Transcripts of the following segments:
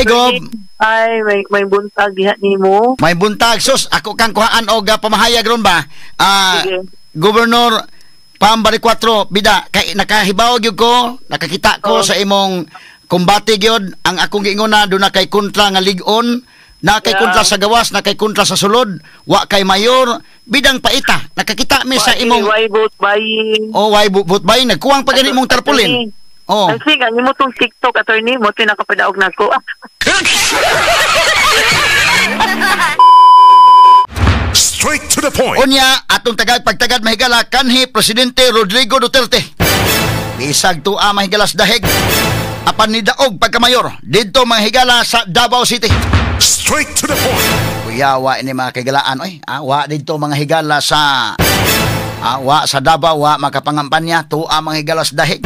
Hi, Gob. Ay, may buntag diha nimo. May buntag sus, ako kang kuhaan og pamahayag ron ba? Sige. Governor Pam Baricuatro, bida kay nakahibaw gyud ko, nakakita ko sa imong kumbate gyud. Ang akong giingon na doon na kay kontra nga lig-on, na kay kontra sa gawas, na kay kontra sa sulod, wa kay mayor, bidang paita. Nakakita mi sa imong Why vote buying? Oh, why vote buying? Nagkuwang pa gani imong tarpaulin. Oh. Kasi ang imo tong TikTok, attorney mo tinakapadaog nako. Straight to the point. Unya atong tagad pagtagad mahigala kanhi Presidente Rodrigo Duterte. Bisag tua mahigalas dahig apan nidaog pagkamayor didto mga higala sa Davao City. Straight to the point. Kuya, wa ini mga kahigalaan oy. Wa didto mga higala sa wa sa Davao, wa makapangampanya tua mga higalas dahig.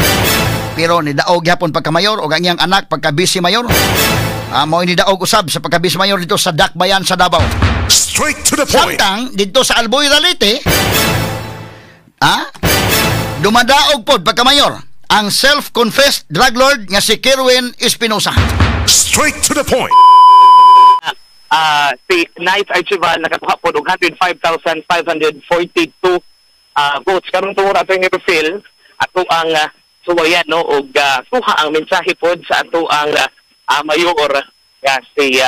Pero nidaog gyapon pagkamayor og ang iyang anak pagka vice mayor. Mao nidaog usab sa pagka vice mayor dito sa Dakbayan sa Davao. Straight to the point. Samtang didto sa Alboy Ralite, dumadaog pod pagkamayor ang self-confessed drug lord nga si Kerwin Espinosa. Straight to the point. Si Nice Archival nakakuha pod og 105,542 votes. Karong tungod Attorney Rufil, ato ang suwayan no og kuha ang mensahe pod sa ato ang mayor nga si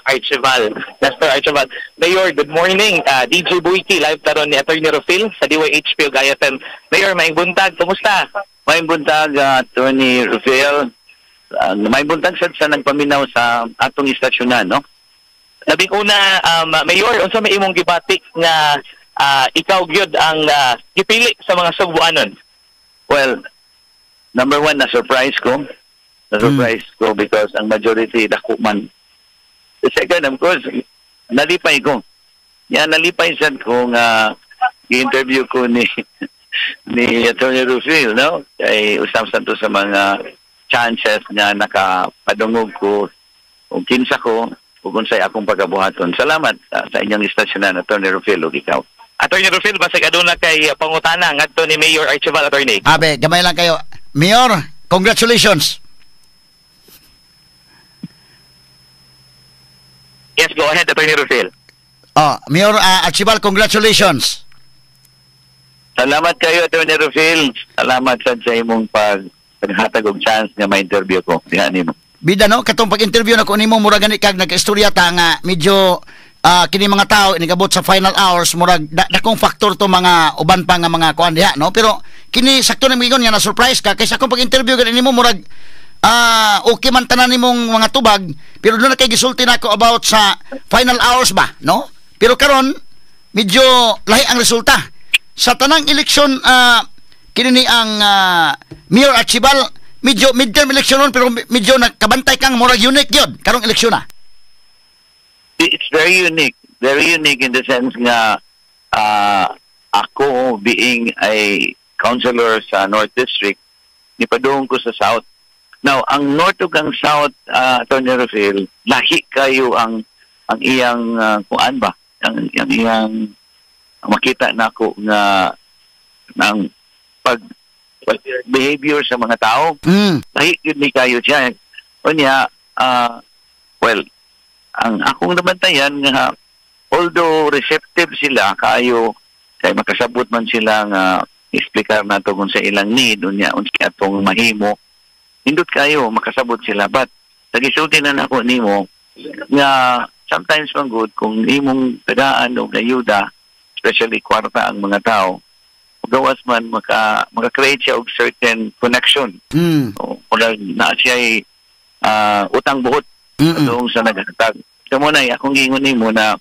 Archival, Nestor Archival. Mayor, good morning. DJ Boyki live karon ni Attorney Rufil sa DYHP ug IFM. Mayor, maayong buntag, kumusta? Maayong buntag, Attorney Rufil. Maayong buntag sad sa nagpaminaw sa atong istasyonan, no? Labing una, Mayor, unsa may imong gibatik nga ikaw gyud ang gipili sa mga Sugbuanon? Well, number one, na-surprise ko. Na-surprise ko because ang majority dako man. The second, of course, nalipay ko. Yan, nalipay sad ko nga i-interview ko ni ni Attorney Rufil, no? Kay usap sad to sa mga chances nga nakapadungog ko o kinsa ko o kung sa'y akong pagabuhaton. Salamat sa inyong istasyonan, Attorney Rufil, ug ikaw. Attorney Rufil, basig aduna kay pangutana ngadto ni Mayor Archival, Attorney. Abe, gamay lang kayo. Mayor, congratulations. Yes, go ahead, Attorney Rufil. Oh, Mayor Archival, congratulations. Salamat kayo, Attorney Rufil. Salamat sad sa imong paghatag og chance nga ma-interview ko. Diha nimo. Bida no, katong pag-interview na ko nimo mura gani kag nag-istorya ta nga medyo kini mga tao inigabot sa final hours murag dakong factor to mga uban pa nga mga kuan diha no, pero kini sakto na miingon nga na surprise ka kaysa akong pag-interview gani nimo murag okay man tanan nimong mga tubag pero doon na kay gisulti nako about sa final hours ba no, pero karon medyo lahi ang resulta sa tanang eleksyon. Kini ni ang Mayor Archival medyo midterm election nun, pero medyo nakabantay kang murag unique yun karong eleksyon na. It's very unique. Very unique in the sense nga ako being a councilor sa North District, nipadung ko sa South. Now, ang North ug ang South, Attorney Rufil, lahi kayo ang iyang kuan ba? Ang iyang makita nako nga ng pag behavior sa mga tao. Lahi yun ni kayo siya. Unya, well, ang akong nabantayan nga although receptive sila kayo kay makasabot man sila nga explicar nato kung sa ilang need unya unsa atong mahimo, nindot kayo makasabot sila, but sa gisulti na nako nimo nga sometimes man good kung imong tagaan og ayuda, especially kwarta ang mga tao, gawas man maka-create siya og certain connection. O na siya utang buhot doon sa naghatag. So mo na akong giingon nimo na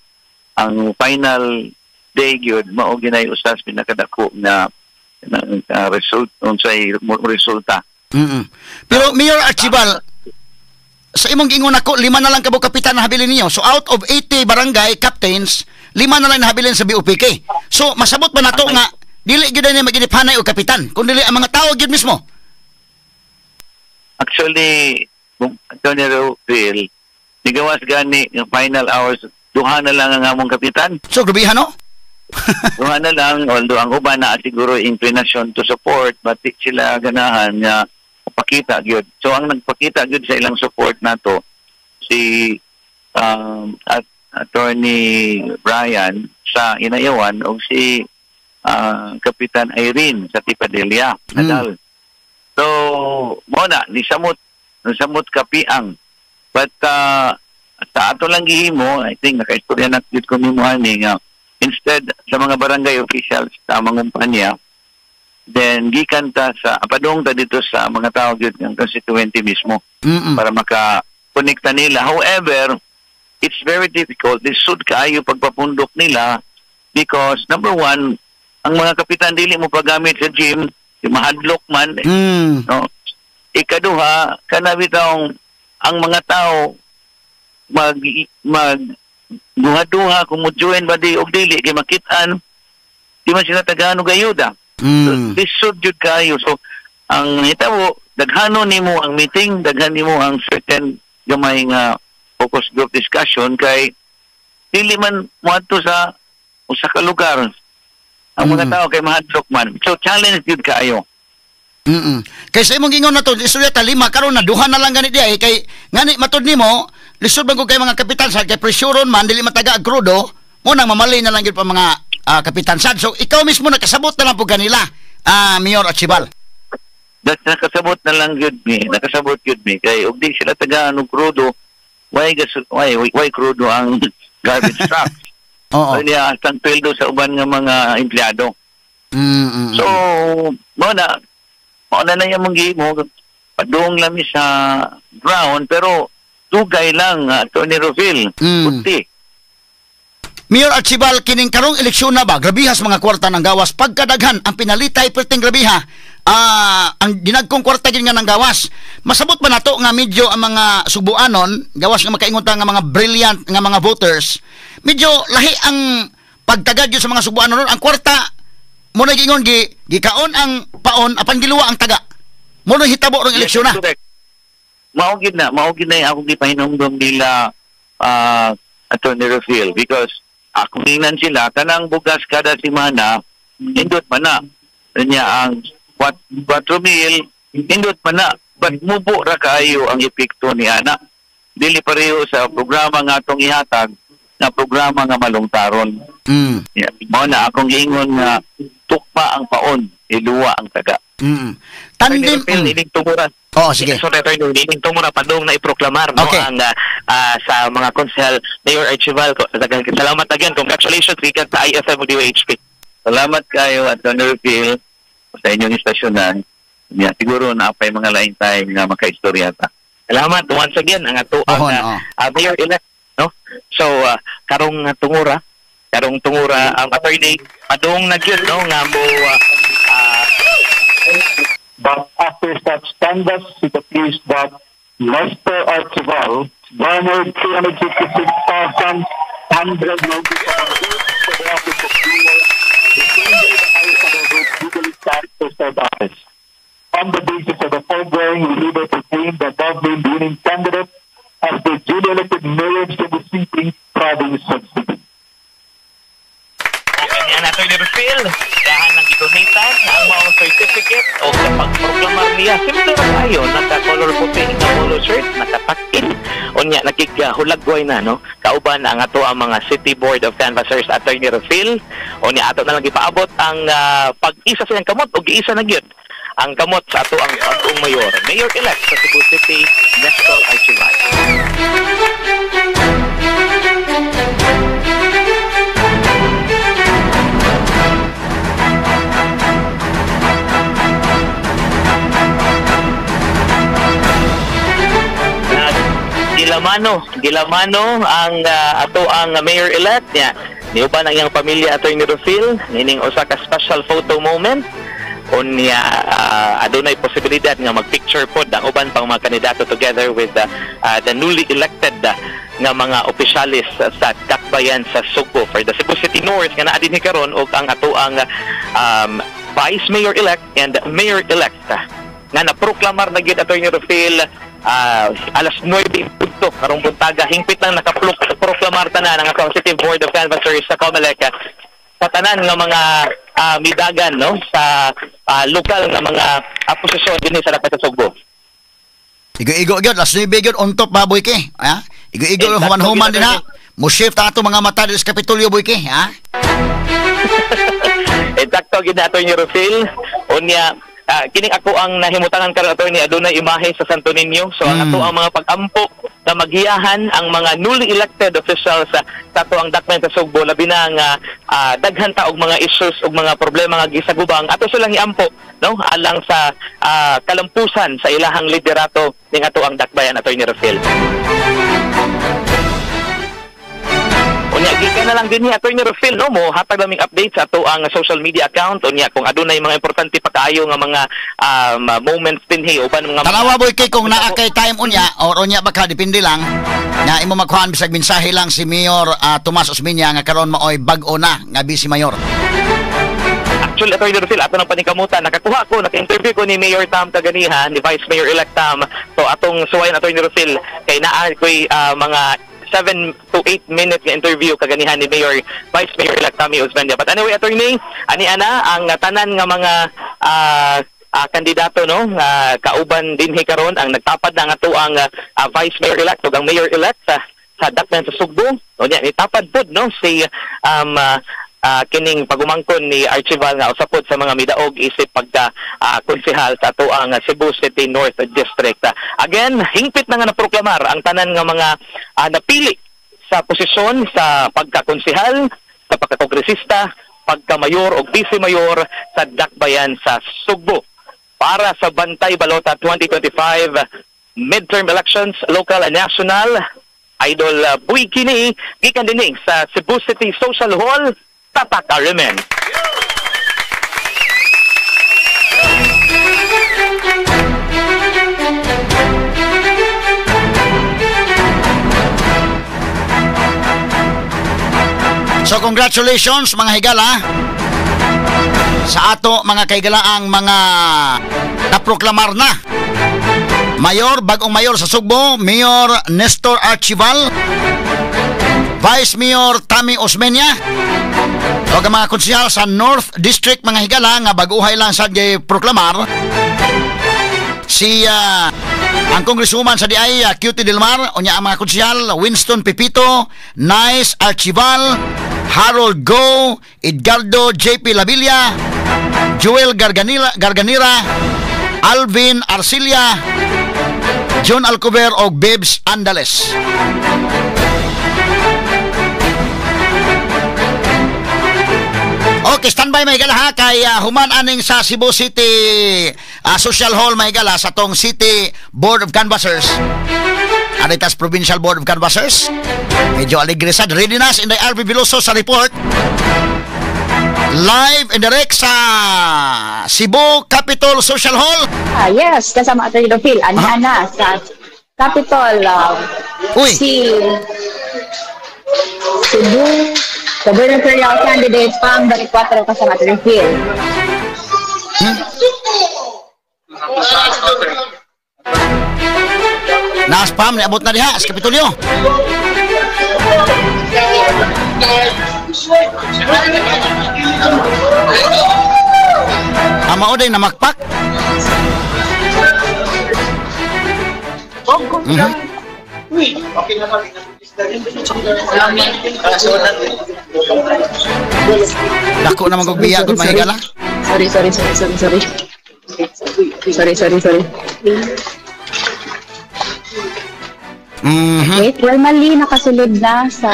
ang final day gyud mao ginay usas pinakadako na result unsay resulta. Pero Mayor Archival, sa imong giingon nako 5 na lang kabo kapitan na habilin ninyo. So out of 80 barangay captains, 5 na lang nahabilin sa BOPK. So masabot ba nato nga dili gyud ni maginipanay og kapitan kun dili ang mga tao gyud mismo? Actually, Attorney Rufil, nigawas gani yung final hours, duha na lang ang among kapitan. So grabehan no? Duha na lang, although ang uban na siguro inclination to support, but di sila ganahan nga pakita gyud. So ang nagpakita gyud sa ilang support nato si at Attorney Brian sa Inayawan o si Kapitan Irene sa Tipadelia, Nadal. So, mo na nisamot nisamot kapiang. But sa ato lang gihimo, I think nakaistorya na gyud ko nimo ani nga instead sa mga barangay officials sa mga kumpanya, then gikan ta sa padung ta dito sa mga tao gyud ng constituency mismo para maka-connecta nila. However, it's very difficult. Lisod kaayo pagpapundok nila because number one, ang mga kapitan dili mo paggamit sa gym, di mahadlok man, no? Ikaduha, kana bitawng ang mga tao mag mag duha-duha kung mo join ba di og dili kay makit-an di man sila tagaan og ayuda. So, lisod jud kayo. So ang hitabo, daghano nimo ang meeting, daghan nimo ang certain gamay nga focus group discussion kay dili man moadto sa usa ka lugar ang mga tao kay mahadlok man. So challenge jud kaayo. Kay sa imong gingon na to, istorya ta lima karon na duha na lang gani diay kay ngani matud nimo lisod man ko kay mga kapitan sa kay presyuron man dili mataga og krudo mo nang mamali na lang gyud pa mga kapitan sad. So ikaw mismo nakasabot na lang po kanila, Mayor Archival. That's nakasabot na lang gyud mi, nakasabot gyud mi kay og di sila tagaan og krudo, why gas why krudo ang garbage trucks? Oo. Why niya ang sweldo sa uban nga mga empleyado? So, mao na na yung gihimo, padung lang mi sa ground pero dugay lang, Tony Rofil, kunti. Mayor Archival, kining karong eleksyon na ba, grabihas mga kwarta ng gawas, pagkadaghan, ang pinalitay perting grabiha, ang dinagkong kwarta gid nga ng gawas. Masabot ba nato nga medyo ang mga Sugbuanon, gawas nga makaingon ta nga mga brilliant nga mga voters, medyo lahi ang pagtagad yun sa mga Sugbuanon, ang kwarta, mo na giingon, gikaon ang paon, apan giluwa ang taga. Mo na hitabo rong eleksyon na. Yes, correct. Mao gid na yung akong gipahinumdom nila Attorney Rofil because akong ingnan sila kanang bugas kada semana nindot man na. Niya ang 4 mil nindot man na, but mubo ra kaayo ang epekto ni ana. Dili pareho sa programa nga atong ihatag na programa nga malungtaron. Yeah. Mao na akong giingon nga tukpa ang paon, iluwa ang taga. Tandem. Attorney Rufil, ining tungura. Oo, sige. Sorry, Attorney, ining tungura padung na iproklamar no ang sa mga konsehal Mayor Archival. Daghang salamat again. Congratulations gikan sa IFM ug DOHP. Salamat kayo at Attorney Rufil sa inyong istasyonan. Yeah, siguro na pay mga laing time nga makaistorya ta. Salamat once again ang ato ang Ohon, oh. Mayor elect, no? So karong tungura ang attorney padung na gyud no nga mo But after such canvass, it appears that Lester Archival garnered 356,197 votes for the office of mayor, the same day the highest number of votes legally cast for said office. On the basis of the foregoing, we hereby proclaim the above-named winning candidate as the duly elected mayor of Cebu City, province of Cebu. Kanya na Attorney Rufil, dahan ng gidonitan ang mga certificate o sa pagproklamar niya. Simple ra kayo, naka-color puti nga polo shirt, nakatakin. Unya, nakikahulagway na, no? Kauban ang ato ang mga City Board of Canvassers, Attorney Rufil. Unya, ato na lang ipaabot ang pag-isa silang kamot o giisa na gyud ang kamot sa ato ang bagong mayor. Mayor-elect sa Cebu City, Nestor Archival. Na gilamano ang ato ang mayor-elect niya. Niuban ang iyang pamilya, Attorney Rufil, nining usa ka special photo moment. Unya adunay posibilidad nga mag-picture pod ang uban pang mga kandidato together with the newly elected nga mga opisyalis sa Dakbayan sa Sugbo for the Cebu City North nga naa dinhi karon og ang ato ang Vice Mayor-elect and Mayor-elect nga naproklamar na gyud, Attorney Rufil, alas 9 punto karong buntaga. Hingpit lang nakaproklamar tanan ang atong City Board of Canvassers sa COMELEC sa tanan nga mga midagan no sa lokal nga mga posisyon dinhi sa Dapat sa Sugbo. Igo-igo gyud, alas 9 gyud on top baboy ke. Ha? Igo-igo Exacto, human-human din ha. gid, Mo shift ang ato mga mata diri sa Kapitolyo, Boyke, ha? Eksakto gid na, Attorney Rufil. Unya, kining ako ang nahimutangan karon, attorney, adunay imahe sa Santo Niño. So ang ato ang mga pag-ampo na magiyahan ang mga newly elected officials sa ato ang dakbayan sa Sugbo, labi na nga daghan ta og mga issues ug mga problema nga gisagubang ato silang iampo, no, alang sa kalampusan sa ilahang liderato ning ato ang dakbayan, Attorney Rufil. Unya, gikan na lang din ni Attorney Rufil, no, mo hatag laming update sa ato ang social media account unya kung adunay mga importante pa kaayo nga mga moments dinhi uban mga Tanawa, Boyke, kung naa kay time unya or unya baka depende lang nga imo makuhaan bisag mensahe lang si Mayor Tomas Osmeña nga karon maoy bag-o na nga vice mayor. Actually, Attorney Rufil, ato ng paningkamutan, nakakuha ko, naka-interview ko ni Mayor Tam kaganiha, ni Vice Mayor-elect Tam. So atong suwayan, Attorney Rufil, kay naa ko'y mga 7 to 8 minute nga interview kaganihan ni Mayor Vice Mayor-elect Tommy Osmeña. But anyway, attorney, ani ana ang tanan nga mga kandidato, no, nga kauban dinhi karon ang nagtapad na nga ato ang Vice Mayor-elect ug ang Mayor-elect sa dakbayan sa Sugbo. Unya nitapad pud, no, si kining pagumangkon ni Archival nga usa pod sa mga midaog isip pagka konsehal sa ato ang Cebu City North District. Again, hingpit na nga naproklamar ang tanan nga mga napili sa posisyon sa pagkakonsehal, sa pagkakongresista, pagkamayor o vice mayor sa dakbayan sa Sugbo. Para sa Bantay Balota 2025 midterm elections, local and national, Idol Buy kini gikan dinhi sa Cebu City Social Hall, Tatak Arimen. So congratulations, mga higala, sa ato mga kahigalaang mga naproklamar na mayor, bagong mayor sa Sugbo, Mayor Nestor Archival, Vice Mayor Tommy Osmeña, o ang mga konsehal sa North District, mga higala, nga baguhay lang sa proklamar si ang congresswoman sa DI, Cutie Del Mar, unya ang mga konsehal Winston Pepito, Nice Archival, Harold Go, Edgardo JP Lavilla, Joel Garganira, Alvin Arcilia, John Alcover og Babes Andales. Okay, standby may gala ha kay human aning sa Cebu City Social Hall may gala sa tong City Board of Canvassers. Anitas Provincial Board of Canvassers. Medyo alegre sad. Ready na si Inday RV Veloso sa report. Live and direct sa Cebu Capitol Social Hall. Yes, kasama Atty. Rufil. Ani-ana sa Capitol. Uy. Si Cebu gubernatorial candidate Pam Baricuatro, kasama Atty. Rufil. Na-spam, niabot na diha sa Kapitolyo. Amao din namakpak. Dako naman kog biya kung mahigala. Sorry, sorry, sorry, sorry, sorry. Sorry, sorry, sorry. Wait, formally nakasulod na sa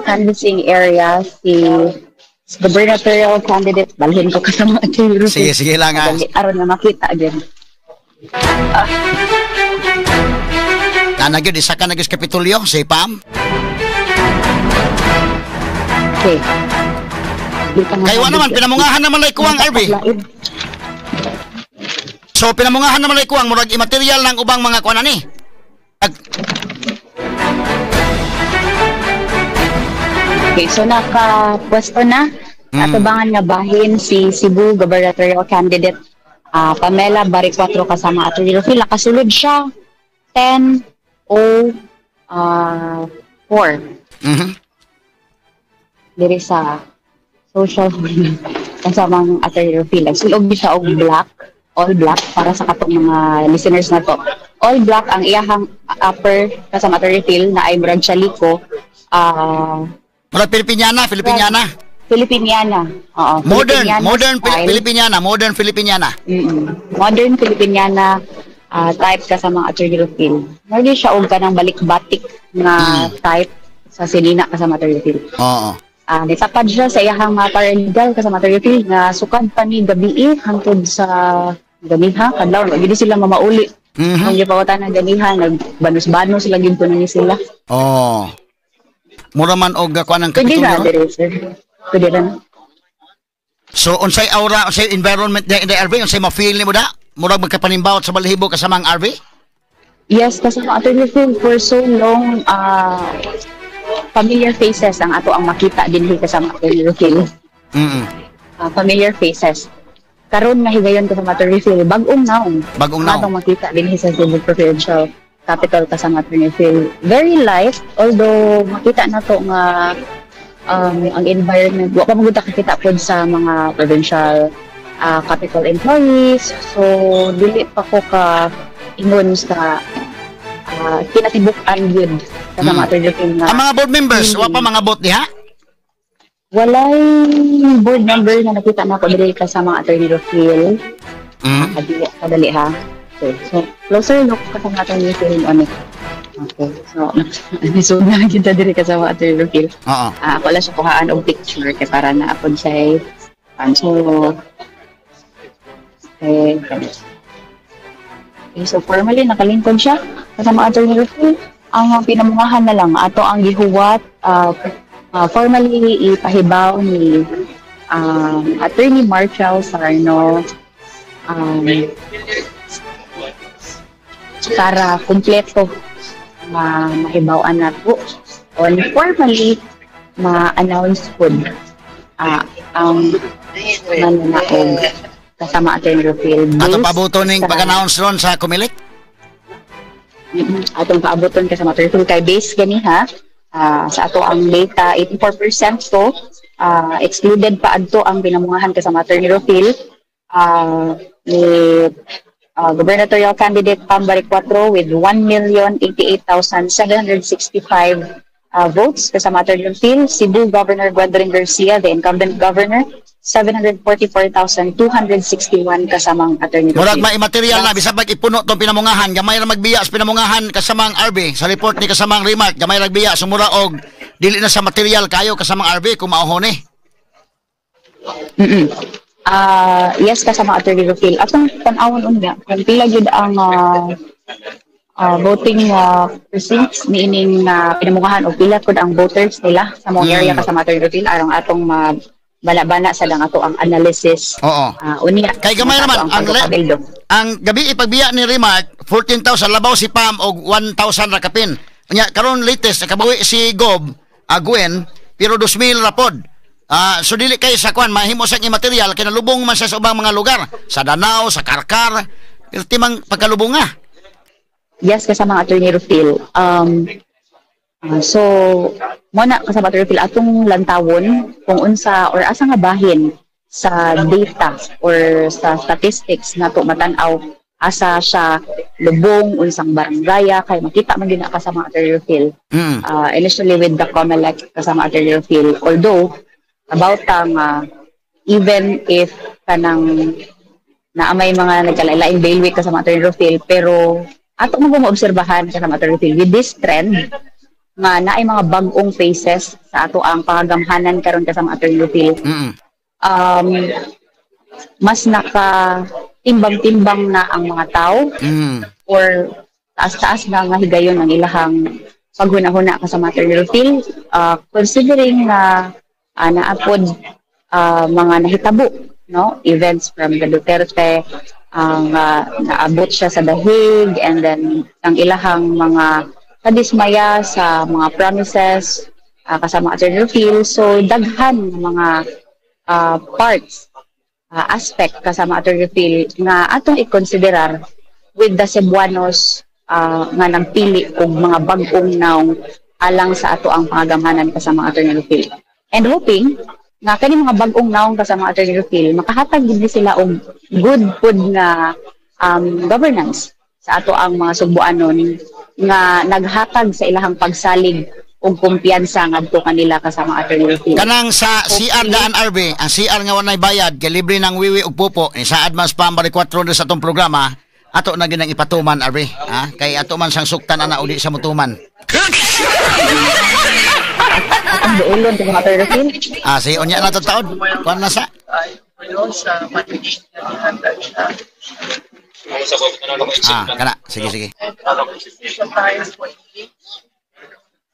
canvassing area si gubernatorial candidate. Balhin ko kasama. Sige, sige lang. Aron na makita again. Nana gyud, isa ka na gyud sa Kapitolyo, si Pam. Okay. Kay wa naman, pinamungahan naman lay kuwang, RB. So, pinamungahan naman lay kuwang, murag imaterial ng ubang mga kuwan ani. Okay, so nakapwesto na sa atubangan nga bahin si Cebu gubernatorial candidate Pamela Baricuatro kasama Atty. Rufil. Nakasulod siya 10:04 diri sa social hall kasamang Atty. Rufil. Nagsulog siya og black, all black para sa katong mga listeners na to. All black ang iyahang upper, kasama Attorney Phil, na ay murag chaliko. Murag Filipiniana, Filipiniana. Filipiniana. Oo, Modern, Filipiniana modern style. Filipiniana, modern Filipiniana. Modern Filipiniana type, kasama Attorney Rufil. Murag siya og kanang balik-batik nga type sa sinina, kasama Attorney Rufil. Nitapad siya sa iyahang mga paralegal, kasama Attorney Rufil, nga sukad pa ni gabii hangtod sa ganiha, kadlaw, wa gid sila mamauli. Kung gipawatan ng ganiha, nagbanos-banos lagi po ni sila. Oh. Mura man og kuan ang Pwede na, Kapitolyo. Dire, sir. Pwede ra na. So unsay aura, unsay environment diha in the RV, unsay ma-feel nimo da? Murag magkapanimbawot sa balahibo, kasama ang RV? Yes, kasama Attorney Phil, for so long, familiar faces ang ato ang makita din kasama Attorney Phil. Familiar faces. Karon nga higayon, kasama Attorney Phil, bag-ong naong. Bag-ong Ang naong. atong makita din sa Cebu Provincial Capital, kasama Attorney Phil. Very light, although makita na to nga ang environment, wa pa magud kakita pod sa mga provincial capital employees. So, dili pa ko ka ingon sa kinatibuk-an gyud, kasama Attorney Phil, nga Ang mga board members, wa pa mga vote diha? Walay board member na nakita na ako diri, kasama Attorney Rufil. Kadali, kadali ha. Okay. So, closer look, kasama Attorney Rufil ano. Okay. So, nisug na kita diri, kasama Attorney Rufil. Ah, ako lang siya kuhaan og picture kay para na apod siya. So, okay. Okay, so formally nakalingkod siya, kasama Attorney Rufil. Ang pinamungahan na lang ato ang gihuwat formally ipahibaw ni Attorney Marshall Sarno para kumpleto ma mahibaw-an nato on formally ma-announce pod ang mananaog, kasama Attorney Rufil. Ato Based pabuto ning pag-announce ron sa Comelec? Atong paabuton, kasama Attorney Rufil, kay base gani ha sa ato ang data, 84% to excluded pa adto ang pinamungahan, kasama Attorney Rufil, ni gubernatorial candidate Pam Baricuatro with 1,088,765 votes, kasama Attorney Rufil. Cebu Governor Gwendolyn Garcia, the incumbent governor, 744,261, kasamang Attorney Murag Rufil. ma-material na bisag pag ipuno tong pinamungahan, gamay ra magbiya sa pinamungahan, kasamang RB. Sa report ni kasamang Remark, gamay ra magbiya, sumura og dili na sa material kayo, kasamang RB, kung maohon eh. Ah, yes, kasama Attorney Rufil. Atong tan-awon unya kung pila gyud ang voting precincts niining pinamungahan o pila pud ang voters nila sa mga area, kasama Attorney Rufil, aron atong ma bana-bana sa lang ato ang analysis. Unya Kay gamay sa ato naman ang pagkabildo. Ang gabi ipagbiya ni Remark 14,000, labaw si Pam og 1,000 ra kapin. Unya karon latest nakabawi si Gob Gwen, pero 2,000 ra pod. So dili kay sa kwan mahimo sa immaterial kay nalubong man siya sa ubang mga lugar, sa Danao, sa Karkar. Pero timang pagkalubong nga. Yes, kasama Attorney Rufil. So, mo na, kasama Attorney Rufil, atong lantawon kung unsa or asa nga bahin sa data or sa statistics na to matan-aw asa siya lubong, unsang barangaya, kay makita man din na, kasama Attorney Rufil. Initially with the COMELEC, kasama Attorney Rufil, although about ang even if kanang naa may mga nagkalain-laing bailiwick, kasama Attorney Rufil, pero ato mo maobserbahan, kasama Attorney Rufil, with this trend nga naay mga bag-ong faces sa ato ang pangagamhanan karon, kasama Attorney Rufil, mas naka timbang-timbang na ang mga tao or taas-taas na nga higayon ang ilahang paghuna-huna, kasama Attorney Rufil, considering na naapod mga nahitabo, no, events from the Duterte ang naabot siya sa dahig and then ang ilahang mga kadismaya sa mga promises, kasama Attorney Rufil. So daghan nga mga parts, aspect, kasama Attorney Rufil, nga atong ikonsiderar with the Cebuanos nga nagpili og mga bag-ong naong alang sa ato ang pangagamhanan, kasama Attorney Rufil. And hoping nga kani mga bag-ong naong, kasama Attorney Rufil, makahatag gid ni sila og good pud nga governance sa Sa ato ang mga Sugbuanon nga naghatag sa ilahang pagsalig og kumpiyansa ngadto kanila kasama Attorney Rufil. Kanang sa CR daan, RB, ang CR nga walay bayad kay libre ng wiwi ug pupo, ni saad man spam bali 4 sa atong programa, ato na ginang ipatuman, RB, ha? Kay ato man sang suktan ana uli sa mutuman. Atong duulon sa mga Attorney Rufil. Ah, sige, unya na to taod. Kuan na sa. Sa siya. Ah, kana. Sige, sige. This is a time for healing.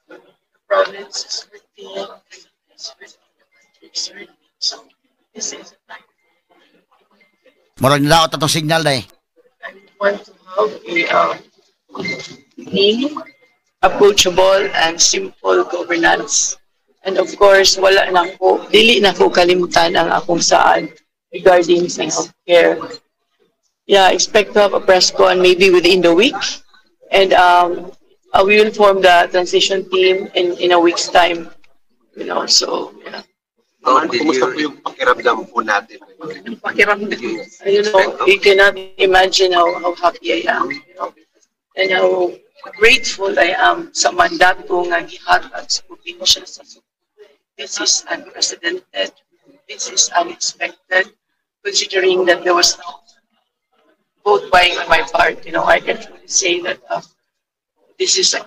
The province is hurting, is hurting, the country is hurting. So this is a time Murag nilaot atong signal day. I want to have a clean, approachable, and simple governance. And of course, wala na ko, dili na ko kalimutan ang akong saad regarding sa healthcare. Yeah, expect to have a press con maybe within the week. And we will form the transition team in a week's time. So yeah. Ma'am, kumusta po yung pakiramdam po natin? Pakiramdam. You cannot imagine how happy I am, and how grateful I am sa mandato nga gihatag sa probinsya sa Sugbo. This is unprecedented. This is unexpected, considering that there was no vote buying on my part. I can truly say that this is a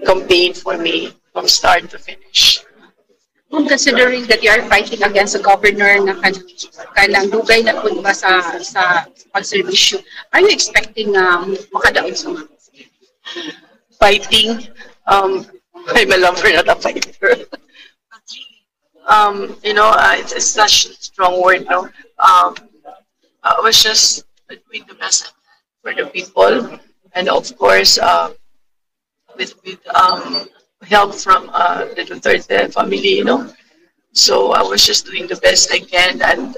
campaign for me from start to finish. Kung considering that you are fighting against a governor na kanang dugay na po ba sa pagserbisyo, are you expecting makadaog sa mga Fighting. I'm a lover, not a fighter. But really, it's such a strong word, no? I was just doing the best I can for the people, and of course, with help from the Duterte family. So I was just doing the best I can, and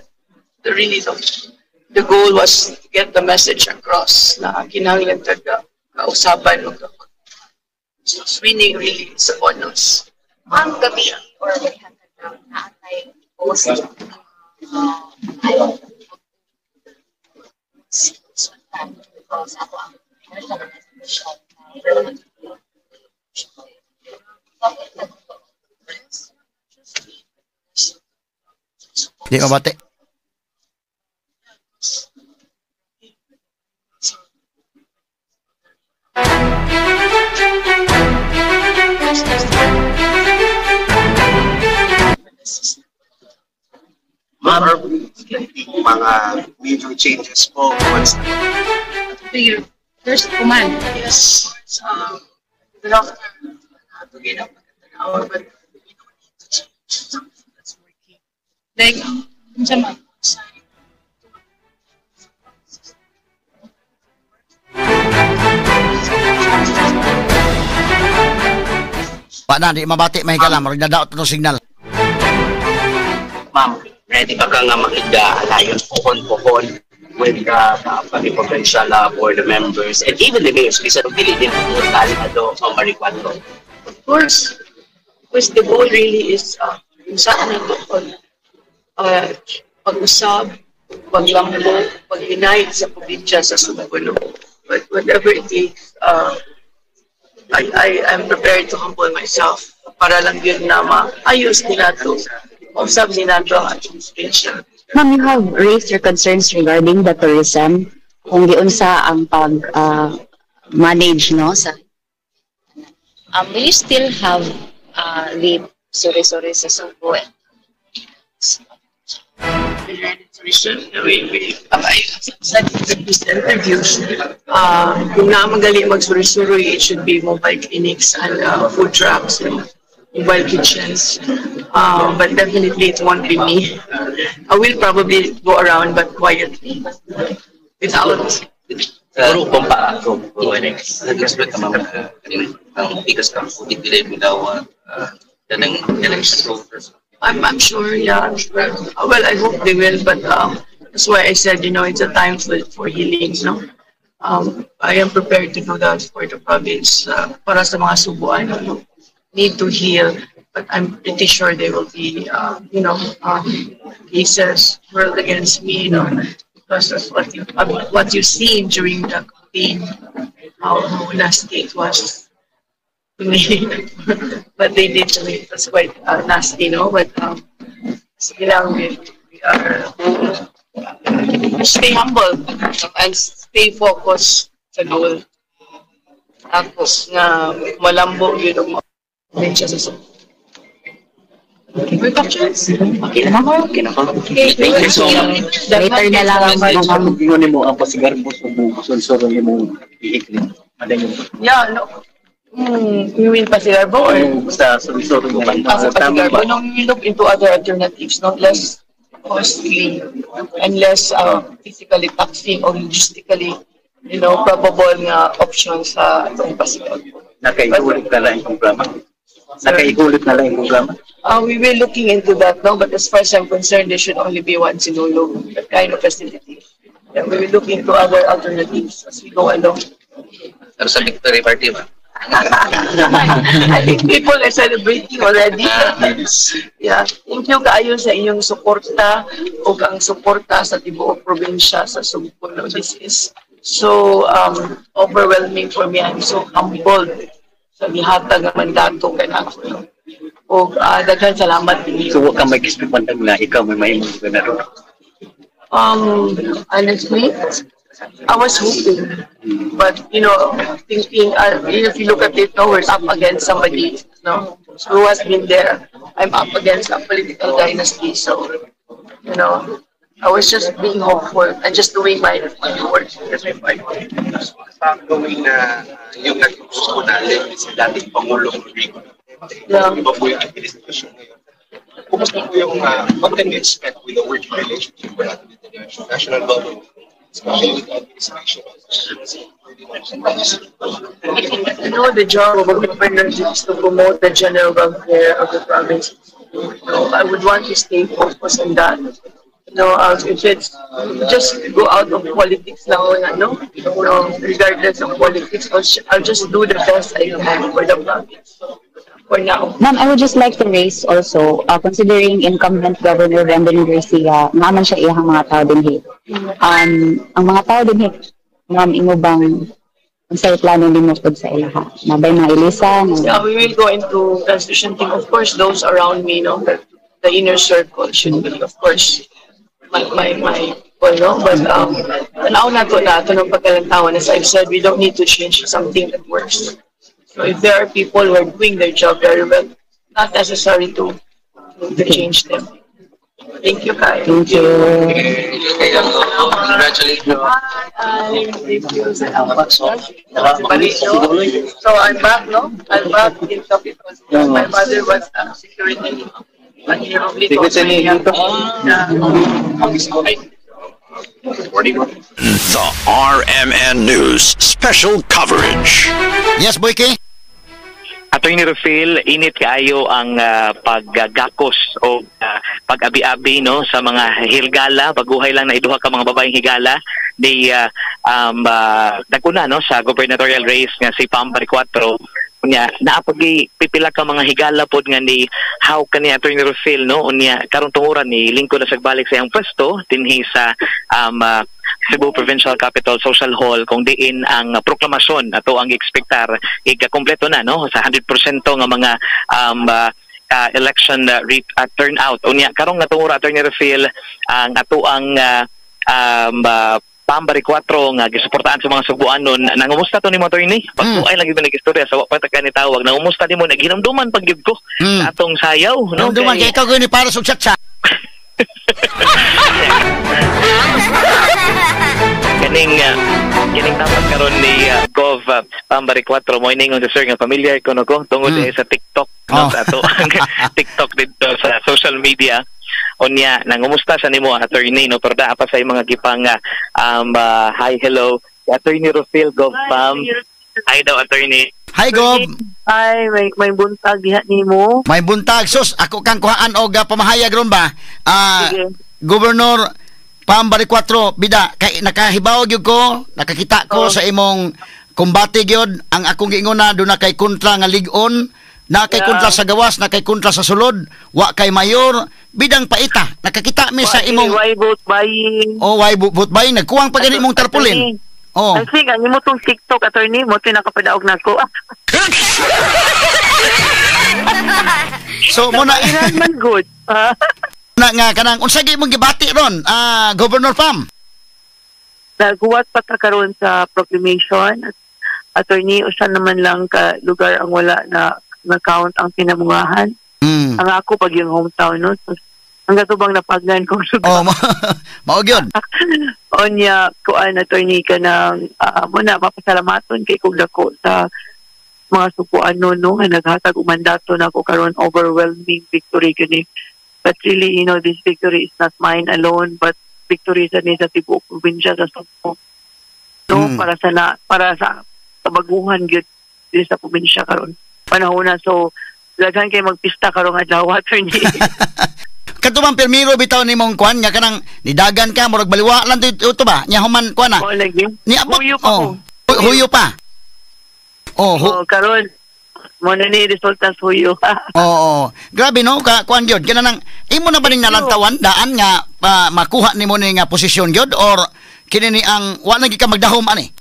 really the goal was to get the message across na kinahanglan taga kausaban ug. So winning really is a bonus. Ma'am, gabi or may na naatay post sa ako ang national. Di mabati. Ma'am, are we expecting mga major changes po once To your first command. Yes, good afternoon. To get up an hour, but we don't need to change something that's working. Like, unsa man? Pa na, di mabati mahigala. Murag nadaot atong signal. Ma'am, ready ba ka nga makig-alliance pohon-pohon with the pati provincial board members and even the mayors bisan og dili din po tali ato sa Maricuatro? Of course, because the goal really is kung saan ito pag-usab, paglambo, pag-unite sa probinsya sa Sugbo. No? But whatever it takes, I am prepared to humble myself para lang yun na maayos nila ito. Mausab nila ito ang administration. Ma'am, you have raised your concerns regarding the tourism, kung giunsa ang pag manage, no, sa will you still have the suri-suri sa Sugbo? Tourism, we, I said in this interviews, kung naman magsuri-suri, it should be mobile clinics and food trucks and mobile kitchens. But definitely it won't be me. I will probably go around, but quietly, without Siguro kung pa ako, nag-respect ka, ma'am, ang because kang COVID dili mo daw kanang election. I'm sure, yeah, I'm sure. Well, I hope they will, but that's why I said, it's a time for healing, no? I am prepared to do that for the province, para sa mga Sugbuanon, no? Need to heal, but I'm pretty sure there will be cases hurled against me, because Because of what you seen during the campaign, how nasty it was to me. But they did to me. It was quite nasty, no? But sige lang, we are stay humble and stay focused sa goal. Tapos nga malambo yun ang mga sa. May questions? Okay na ako. Okay na ako. Okay, thank you so much. Later na lang, ma'am. Ingon nimo ang pasigarbo sa sulsuro imong ihikli. Yeah, no. You mean pasigarbo or? Sa sulsuro mo. Ah, sa pasigarbo. No, we look into other alternatives, not less costly and less physically taxing or logistically probable nga options sa atong pasigarbo. Nakaihulog na lang yung programa? Nakaihulog na lang yung programa? We were looking into that, no? But as far as I'm concerned, there should only be one Sinulog, that kind of festivity. Yeah, we will look into other alternatives as we go along. Pero sa victory party ba? I think people are celebrating already. Yeah. Thank you kaayo sa inyong suporta ug ang suporta sa tibuok probinsya sa Sugbo. No, this is so overwhelming for me. I'm so humbled sa gihatag nga mandato kanako. No? Ug daghan salamat ninyo. So, wa ka mag-expect man na ikaw may mahimong gobernador? Honestly, I was hoping, but thinking, if you look at it, no, we're up against somebody, no, who has been there. I'm up against a political dynasty, so I was just being hopeful and just doing my work. That's my part. Gawin na yung naging gusto natin si dating Pangulong Rodrigo Duterte. Iba po yung administration ngayon. Kumusta po yung, what can we expect with the working relationship with the national government, especially with the administration of President Ferdinand? The job of a governor is to promote the general welfare of the province. I would want to stay focused on that. If it's just go out of politics lang muna, no? Regardless of politics, I'll just do the best I can for the province. For now. Ma'am, I would just like to raise also, considering incumbent Governor Brendan Garcia, naman siya iyang mga tao dinhi. Ang mga tao dinhi, ma'am, imo bang unsay plano nimo pud sa ilaha? Nabay mga ilisan? Yeah, we will go into transition team. Of course, those around me, no, the inner circle should be, of course, my people, no? But tanaw na to na ito ng pagkalantawan. As I've said, we don't need to change something that works. So if there are people who are doing their job very well, not necessary to change them. Thank you, Kai. Thank you. Congratulations. Hi, thank you. Salamat. So I'm back, no? I'm back in Capital. My mother was security. The RMN News Special Coverage. Yes, Boyke? Attorney Rufil, init kaayo ang paggakos o pag-abi-abi, no, sa mga hilgala. Baguhay lang na iduha ka mga babaeng higala di naguna, no, sa gubernatorial race nga si Pam Baricuatro. Unya naapagi pipila ka mga higala pod nga ni how kani Attorney Rufil, no. Unya karon tunguran ni lingkod na sagbalik sa iyang pwesto dinhi sa Cebu Provincial Capital Social Hall kung diin ang proklamasyon ato ang ekspektar ikakumpleto na, no, sa 100% nga mga election turnout. Unya karong nga tungura, Attorney Rufil, ang ato ang Pam Baricuatro nga gisuportahan sa mga Sugbuanon. Nangumusta to nimo, attorney? Pagtuay lagi ba nag-istorya sa wa pa ta kani tawag. Nangumusta nimo, naghinumduman pag gyud ko sa atong sayaw, no? Hinumduman kay ikaw gyud ni para sa chat. Kaning kining tapat karon ni Gov Pam Baricuatro mo iningon sa sir nga familiar ko no ko tungod sa TikTok, no, sa ato ang TikTok dito sa social media. Unya nangumusta sa nimo, attorney, no, pero daa pa sa mga gipang hi, hello, Attorney Rufil, Gov Pam. Hi daw, attorney. Hi, Gov. Hi, may buntag diha nimo. May buntag sus, ako kang kuhaan og pamahayag ron ba? Governor Pam Baricuatro, bida kay nakahibaw gyud ko, nakakita ko sa imong kumbate gyud. Ang akong giingon na doon na kay kontra nga lig-on Na kay kontra sa gawas, na kay kontra sa sulod, wa kay mayor, bidang paita. Nakakita mi sa imong Why vote buying? Oh, why vote buying? Nagkuwang pa gani imong tarpaulin. Oh. I think ang imo tong TikTok, attorney, mo nakapadaog nako. So mo na man good. Na nga kanang unsa gyud imong gibati ron, Governor Pam? Naguwat pa ta karon sa proclamation, attorney, usa naman lang ka lugar ang wala na na-count ang pinamungahan. Ang ako pag yung hometown, no? So, ang gatubang napagnan kong suga. Oh, mao gyud. Onya, kuan, attorney, ka ng muna mapasalamaton kay kog dako sa mga sukuan no, no, nga naghatag og mandato nako karon, overwhelming victory kini. But really, this victory is not mine alone, but victory sa ni sa tibuok probinsya sa Sugbo. No, para sa kabaguhan gyud diri sa probinsya karon. Panahon na, so daghan kay magpista karong adlaw, attorney. Kadto bang pirmiro bitaw nimong kuan nga kanang nidagan ka murag baliwa lang to ba? Nya human kuan na. Oh, lagi. Niabot. Huyo pa oh. Huyo pa. Oh, karon mo na ni resulta sa huyo. Oo. Grabe no ka kuan gyud. Kanang imo na ba ning nalantawan daan nga makuha nimo ni nga posisyon gyud or kini ni ang wa na gyud ka magdahom ani?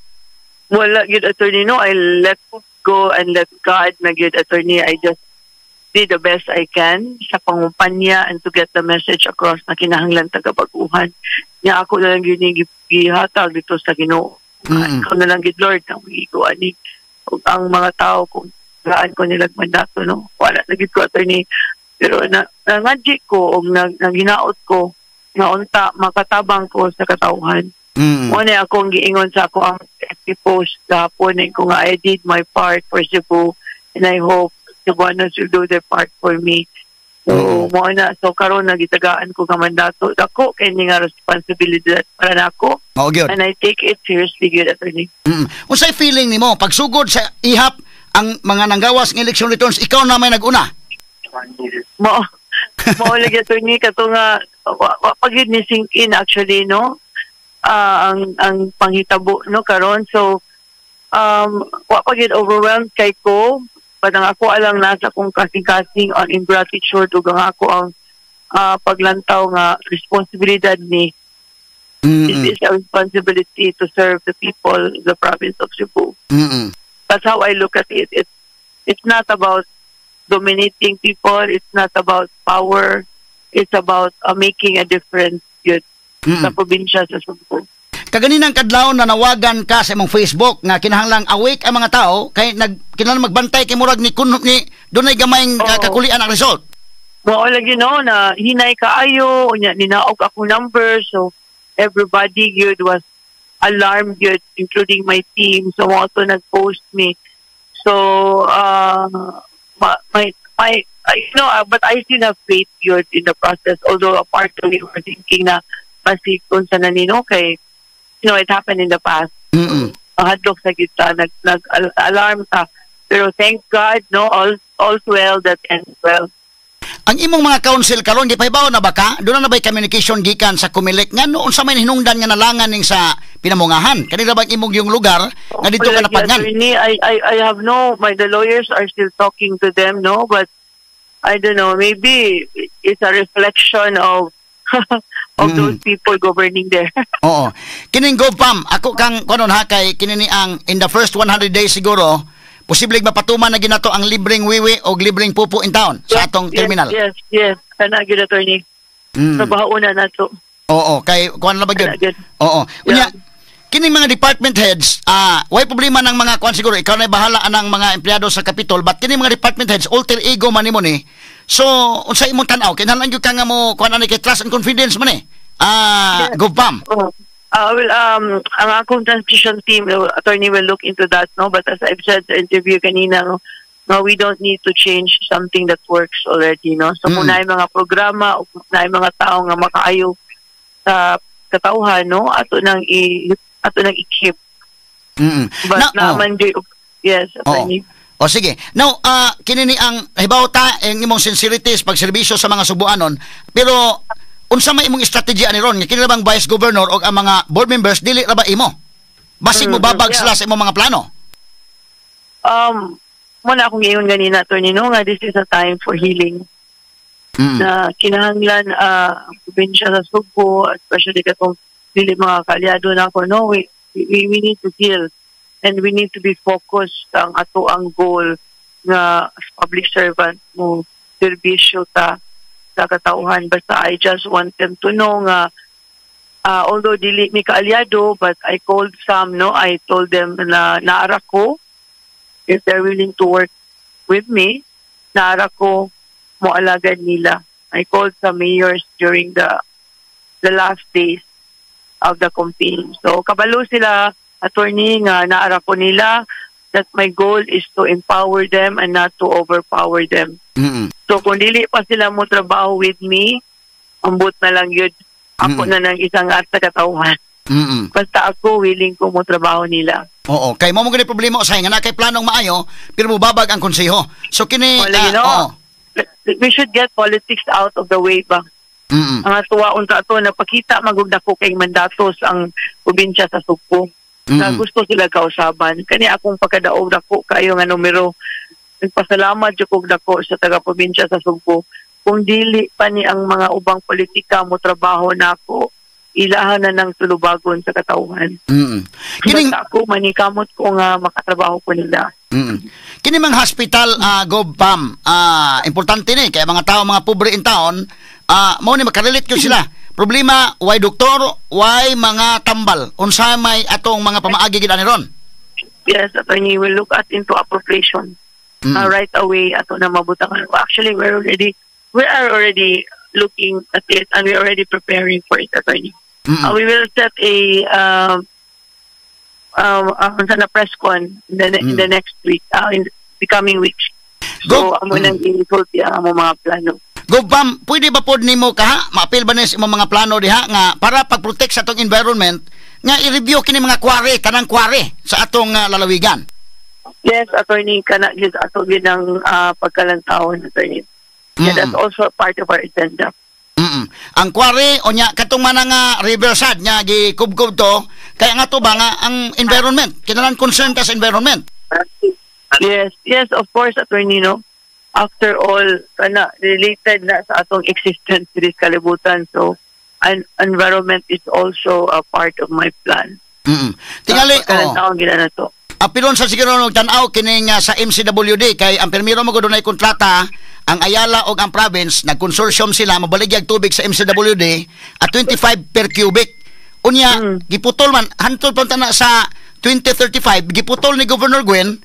Wala gyud, attorney, no. I let go and let God na gyud, attorney. I just did the best I can sa pangumpanya and to get the message across na kinahanglan tagabaguhan. Nya ako na lang gyud ni gihatag dito sa Ginoo. Ikaw na lang gyud, Lord, ang magigo ani ug ang mga tao kung saan ko nila mandato, no. Wala na gyud ko, attorney, pero na nangadji ko og naginaot ko nga unta makatabang ko sa katawhan. Mo na akong giingon sa ako ang FB post gahapon eh, ko nga I did my part for Cebu and I hope Cebuanos will do their part for me. So, mo na. So, karon nagitagaan ko nga mandato. Dako kay ni nga responsibility para nako. Mao gyud. And I take it seriously gyud, attorney. Unsay feeling nimo pagsugod sa ihap ang mga nanggawas ng election returns, ikaw na may naguna? Mo lagi, attorney, kato nga wa pa gyud ni sink in actually, no, ang panghitabo, no, karon. So wa pa gyud, overwhelmed kay ko, but ang ako alang nasa akong kasing-kasing ang ingratitude ug ang ako ang paglantaw nga responsibilidad ni. This is a responsibility to serve the people of the province of Cebu. That's how I look at it. It's not about dominating people. It's not about power. It's about making a difference yun sa probinsya sa Cebu. Kaganinang kadlawon nanawagan ka sa imong Facebook nga kinahanglang awake ang mga tao kay nag kinahanglan magbantay kay murag ni kuno ni dunay gamayng kakulian ang result. Mao lagi, no, na hinay kaayo unya ninaog ako number, so everybody gyud was alarmed gyud, including my team. So mao to nag-post me. So my my, my you know but I still have faith gyud in the process, although a part of me were thinking na masig kung sa nanino kay it happened in the past. Hadlok sa kita, nag alarm ta, pero thank God, no, all's well that ends well. Ang imong mga council karon gipahibaw na ba ka? Doon na ba'y communication gikan sa Comelec nga no unsa may hinungdan nga nalangan ning sa pinamungahan? Kanila bang imong yung lugar nga dito ka Lagi, napagnan? Attorney, I have no, the lawyers are still talking to them, no, but I don't know, maybe it's a reflection of those people governing there. Oo. Kining GovPam, ako kang kunon ha kay kini ni ang in the first 100 days siguro posible mapatuman na ginato ang libreng wiwi o libreng pupo in town sa atong terminal. Yes. Kana gyud, attorney. Trabaho na nato. Oo, kay kuan na ba gyud? Kana gyud. Oo. Unya, kining mga department heads, way problema ng mga kuan siguro, ikaw na bahala anang mga empleyado sa Capitol, but kining mga department heads alter ego man nimo ni. So, unsa imong tan-aw? Kinahanglan gyud ka nga mo kuan ani kay trust and confidence man eh. GovPam. Oh. Well, ang akong transition team, the attorney, will look into that, no? But as I've said sa interview kanina, no, we don't need to change something that works already, no? So, kung naay mga programa o kung naay mga tao nga makaayo sa katawhan, no, ato nang i-keep. But Na, oh. naman yes, attorney. O sige. Now, kini ni ang hibaw ta ang imong sincerity sa pagserbisyo sa mga Subuanon, pero unsa may imong estrategy ani ron nga kini ra bang vice governor o ang mga board members dili ra ba imo? Basig mo babag sila sa imong mga plano. Mao na akong giingon ganina, Attorney, no, nga this is a time for healing. Na kinahanglan ang probinsya sa Sugbo, especially katong dili mga kaalyado nako, no, we need to heal and we need to be focused ang ato ang goal nga as public servant mo serbisyo ta sa katauhan. Basta I just want them to know nga although dili mi kaalyado, but I called some, no, I told them na naara ko if they're willing to work with me, naara ko mo alagad nila. I called some mayors during the last days of the campaign. So kabalo sila, Attorney, nga naara ko nila, that my goal is to empower them and not to overpower them. So kung dili pa sila mo trabaho with me, ambot na lang yun. Ako na ng isang at sa katauhan. Basta ako, willing ko mo trabaho nila. Oo, kay mao mo gani problema usahay nga na kay planong maayo pero mubabag ang konseho. So kini Wala, oo. We should get politics out of the way ba? Ang atuwa unta ato napakita magug dako kay mandatos ang probinsya sa Sugbo. Na gusto sila kausaban. Kani akong pagkadaog, dako kayo nga numero. Nagpasalamat jud kog dako sa taga probinsya sa Sugbo. Kung dili pa ni ang mga ubang politika mo trabaho nako, ilahan na ng tulubagon sa katauhan. Kining Basta ako manikamot ko nga makatrabaho ko nila. Kini mga hospital, Gov Pam, importante ni kay mga tao, mga pobre in town, mao ni makarelate gyud sila. Problema, why doktor, why mga tambal? Unsa may atong mga pamaagi gid ani ron? Yes, Attorney, we'll look at into appropriation right away ato na mabutangan. Actually, we are already looking at it and we're already preparing for it, Attorney. We will set a sa na press con in the next week, in the coming weeks. So, amo nang i-sulti ang among mga plano. Gov Pam, pwede ba pod nimo kaha maapil ba ni sa imong mga plano diha nga para pag-protect sa atong environment nga i-review kini mga quarry, tanang quarry sa atong lalawigan? Yes, Attorney, kana gyud ato gyud ang pagkalantawon, Attorney. Yeah, that's also part of our agenda. Ang quarry unya katong man nga riverside nga gikubkob to, kaya nga to ba nga ang environment, kinahanglan concern ka sa environment. Yes, of course, Attorney, no. After all, kana related na sa atong existence diri sa kalibutan. So, an environment is also a part of my plan. Tingali, oh. Pagkalantawon gina na to. Apilon sa siguro og tan-aw kining sa MCWD kay ang pirmiro mo dunay kontrata ang Ayala og ang province, nagkonsortium sila mabaligyag tubig sa MCWD at 25 per cubic. Unya giputol man hantol pa na sa 2035, giputol ni Governor Gwen.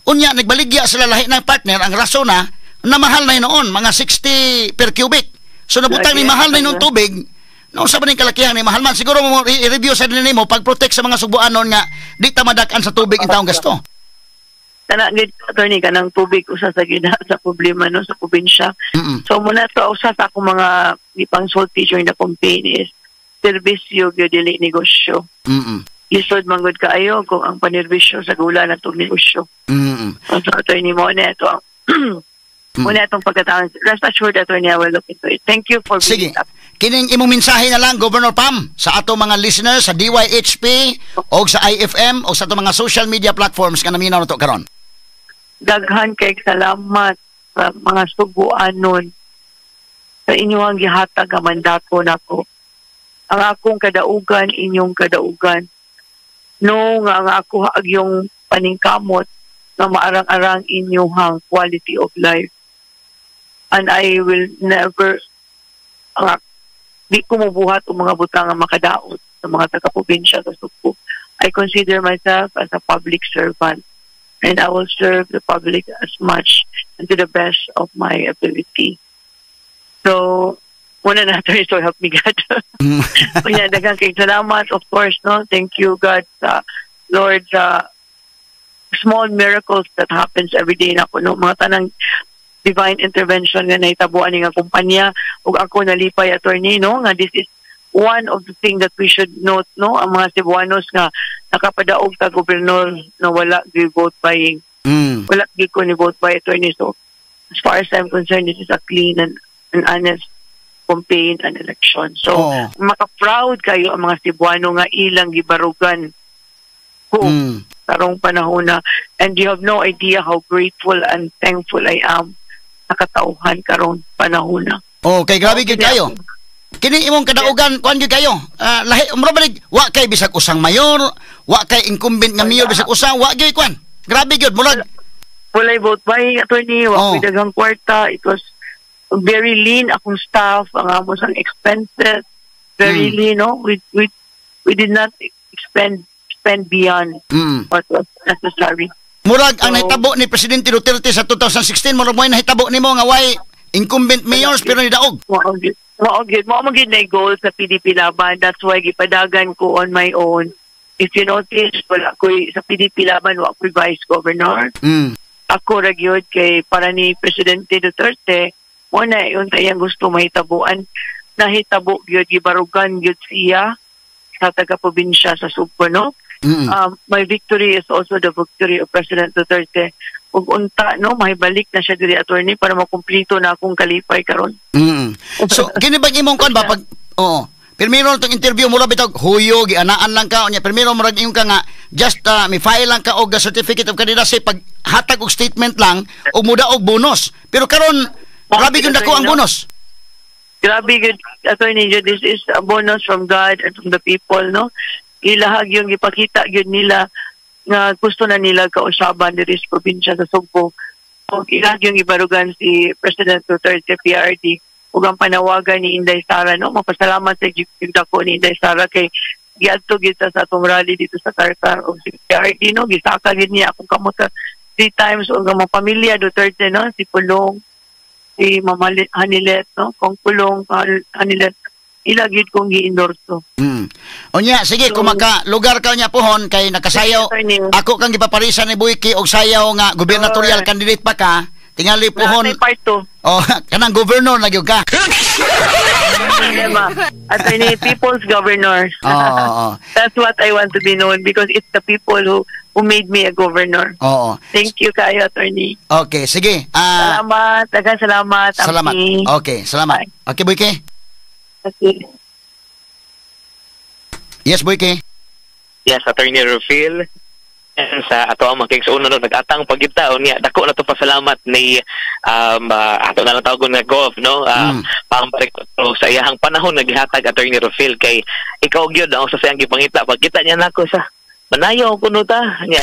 Unya nagbaligya sila lahi ng partner, ang rason na na mahal na noon mga 60 per cubic. So nabutang ni mahal na noon tubig. No, sa ba ning kalakihan ni mahal man siguro mo i-review sa nimo pag-protect sa mga Sugbuanon nga di ta madak-an sa tubig in taong gasto. Kana gid, Attorney, kanang tubig usa sa gina sa problema, no, sa probinsya. So muna to usa sa akong mga gipangsulti during the campaign is serbisyo gyud, dili negosyo. Lisod man gud kaayo kung ang panerbisyo sa gula na tong negosyo. So, Attorney, mo na ito ang muna itong pagkataon. Rest assured, Attorney, I will look into it. Thank you for Sige. bringing it up. Kining imong mensahe na lang, Governor Pam, sa ato mga listeners sa DYHP o sa IFM o sa ato mga social media platforms nga naminaw nato karon. Daghan kay salamat sa mga Sugbuanon sa inyong gihatag nga mandato nako. Ang akong kadaugan, inyong kadaugan. No, nga ang ako yung paningkamot nga maarang-arang inyong quality of life. And I will never, ang di ko mubuhat og mga butang nga makadaot sa mga taga-probinsya sa Sugbo. I consider myself as a public servant and I will serve the public as much and to the best of my ability. So, muna na ito, so help me God. Kunya, daghang kay salamat, of course, no? Thank you, God, sa Lord, sa small miracles that happens every day na no? Mga tanang divine intervention nga nahitabuan ni nga kumpanya ug ako nalipay, Attorney, no, nga this is one of the thing that we should note, no, ang mga Cebuanos nga nakapadaog ta gobernador na wala gi vote buying. Wala gi ko ni vote buy, Attorney. So as far as I'm concerned, this is a clean and honest campaign and election. So maka-proud kayo ang mga Cebuano nga ilang gibarugan ko. Karong panahon na, and you have no idea how grateful and thankful I am sa katauhan karong panahon na. Okay, grabe gyud kayo. Kini imong kadaugan, kuan gyud kayo. Lahi mura balig wa kay bisag usang mayor, wa kay incumbent nga mayor bisag usa, wa gyud kuan. Grabe gyud murag walay vote buying, attorney, wa koy daghang kwarta. It was very lean akong staff, ang amo sang expenses, very lean, no? We did not spend beyond what was necessary. Murag ang So, nahitabo ni Presidente Duterte sa 2016, murag mo'y nahitabo nimo nga way incumbent mayors pero nidaog. Mao gyud. Mao gyud. Mao man gyud na goal sa PDP Laban. That's why gipadagan ko on my own. If you notice, wala ko'y sa PDP Laban, wa ko'y vice governor. Ako ra gyud kay para ni Presidente Duterte, mo na yun iyang gusto mahitabuan. Nahitabo gyud, gibarugan gyud siya sa taga-probinsya sa Sugbo, no? My victory is also the victory of President Duterte. Ug unta, no, mahibalik na siya diri, attorney, para makumplito na akong kalipay karon. So kini bang imong kuan ba pag, oo. Pirmiro tong interview mura bitaw huyo gianaan lang ka unya pirmiro murag ingon ka nga just mi file lang ka og certificate of candidacy, pag hatag og statement lang og muda og bonus. Pero karon grabe gyud dako ang bonus. Grabe gyud, attorney, this is a bonus from God and from the people, no? Ilahag yung gipakita gyud nila nga gusto na nila kausaban diri sa probinsya sa Sugbo. Ug ilahag yung ibarugan si President Duterte, PRD, ug ang panawagan ni Inday Sara, no? Mapasalamat sa gyud dako ni Inday Sara kay giadto gyud sa atong rally dito sa Carcar, ug si PRD, no, gisaka gyud niya akong kamot three times, ug ang mga pamilya Duterte, no, si Pulong, si Mama Honeylet, no, kung Pulong Honeylet, ila gyud kong gi-endorso. Unya, sige, kung maka lugar ka niya pohon kay nakasayaw, ako kang gipaparisan ni Boyke og sayaw nga gubernatorial candidate pa ka, tingali pohon. Part 2. Oh, kanang governor na gyud ka. Problema. Attorney, people's governor. Oo. That's what I want to be known because it's the people who made me a governor. Oo. Thank you kayo, attorney. Okay, sige. Salamat. Daghang salamat. Salamat. Ampi. Okay, salamat. Okay, Boyke. Okay. Yes, Boyke. Yes, Attorney Rufil. Sa ato ang mga kaigsuonan, no, nag-atang pagita niya dako na to pasalamat ni ato na lang tawagon nga Gov, no, pambalik ko sa iyahang panahon nga gihatag, Attorney Rufil, kay ikaw gyud ang sa siyang gipangita pagkita niya nako sa manayaw kuno ta niya.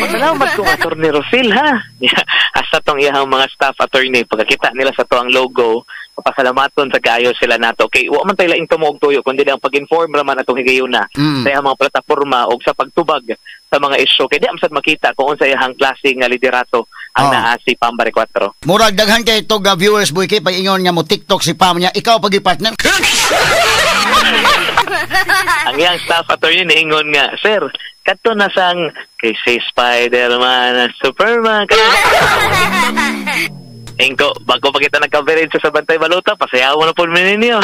Pasalamat ko, Attorney Rufil, ha. Niya, hasta tong iyahang mga staff, attorney, pagkakita nila sa to ang logo, papasalamaton sa kaayo sila nato kay wa man tay laing tumuog tuyo kundi ang pag-inform ra man atong higayuna sa iyang mga plataporma og sa pagtubag sa mga isyu kay di amsad makita kung unsa iyang klase nga liderato ang naa si Pambare 4. Murag daghan kay tog viewers, Boyke, pag ingon nga mo TikTok si Pam niya, ikaw pag partner. Ang iyang staff, attorney, niingon nga, "Sir, kadto na sang kay si Spider-Man, Superman." Ingko, bago pa kita nag-coverage sa Bantay Balota, pasayaw na po ninyo.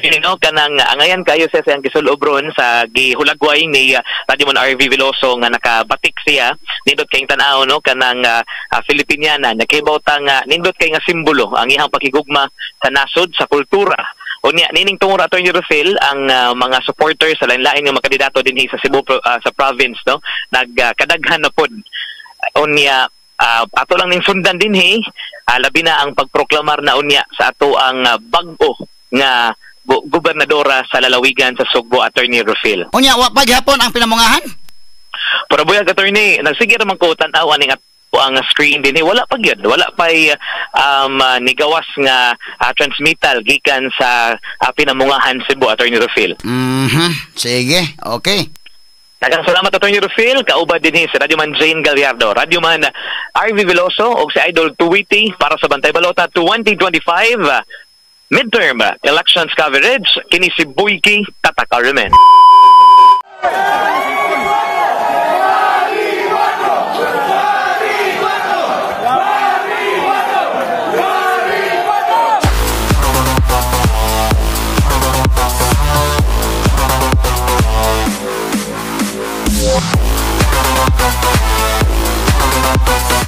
Pero, kanang angayan kayo siya sa iyang gisulob ron sa gihulagway ni Radimon RV Veloso nga nakabatik siya. Nindot kayong tan-aw, no, kanang Filipiniana, nakibaw ta nga nindot kay nga simbolo ang iyang pakigugma sa nasod, sa kultura. Unya, nining tungod, Attorney Rufil, ang mga supporters sa lain-lain nga mga kandidato dinhi sa Cebu sa province, no, nagkadaghan na pod. Unya, ato lang ning sundan dinhi, labi na ang pagproklamar na unya sa ato ang bag-o nga gobernadora sa lalawigan sa Sugbo, Attorney Rufil. Unya, wa pa gihapon ang pinamungahan? Pero buyag, attorney, nagsige raman ko tan-aw aning ato ang screen dinhi, wala pa gyud, wala pay nigawas nga transmittal gikan sa pinamungahan Cebu, Attorney Rufil. Sige, okay. Daghang salamat, Attorney Rufil. Kauban dinhi si Radyoman Jane Gallardo, Radyoman RV Veloso ug si Idol Tuwiti para sa Bantay Balota 2025 midterm elections coverage. Kini si Boyki Tatak RMN.